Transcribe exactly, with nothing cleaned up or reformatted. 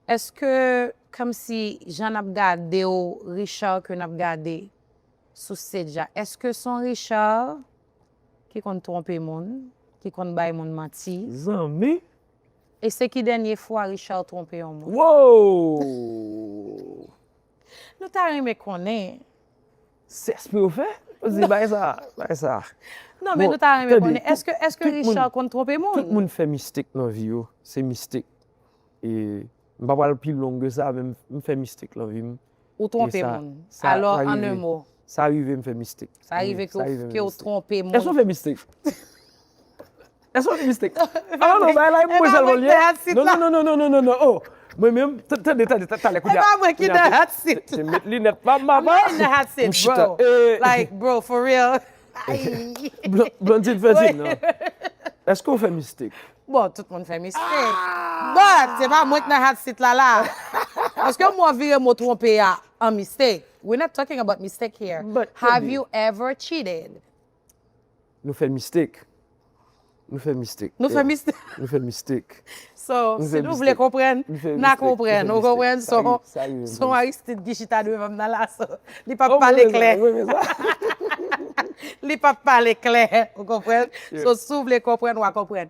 Èske, kòmsi, jan n ap gade w, Richard ke n ap gade sou stage la, èske se yon Richard ki konn twonpe moun, ki konn bay moun manti? Zanmi! E se ki dènye fwa Richard twonpe yon moun? Wow! Nou ta renmen konnen. Se espre w fè? Ou di, bay sa, bay sa. Non, men nou ta renmen konnen. Èske, èske Richard konn twonpe moun? Tout moun fè mistake nan vi yo. Se mistake. E m pa pral pi long ke sa, men m, m fè mistake nan vi m. Ou twonpe moun. Alò, an en mo. Sa rive m fè mistake. Sa rive ke w, ke w twonpe moun. Èske w fè mistake? Èske w fè mistake? Ah non, bay la, e mwen sèlman l ye. Non, non, non, non, non, non, non, oh. Mwen menm, tande, tande, talè, kounye a. E pa mwen ki nan hot seat. Se met linèt pa m, papa. I'm not in the hot seat, bro. Like, bro, for real. Blondine fè di m nan. Èske w fè mistake? Bon, tout moun fè mistake. But, se pa mwen ki nan hot seat la la. Paske mwen vire mo twonpe a an mistake. We're not talking about mistake here. Have you ever cheated? Nou fè mistake. Nou fè mistake. Nou fè mistake. Nou fè mistake. So, si nou vle konprann, n a konprann. Ou konprann? So, son Aristide ki chita devan m nan la, so, li p ap pale klè. Li p ap pale klè, ou konprann? So, si w vle konprann, w a konprann.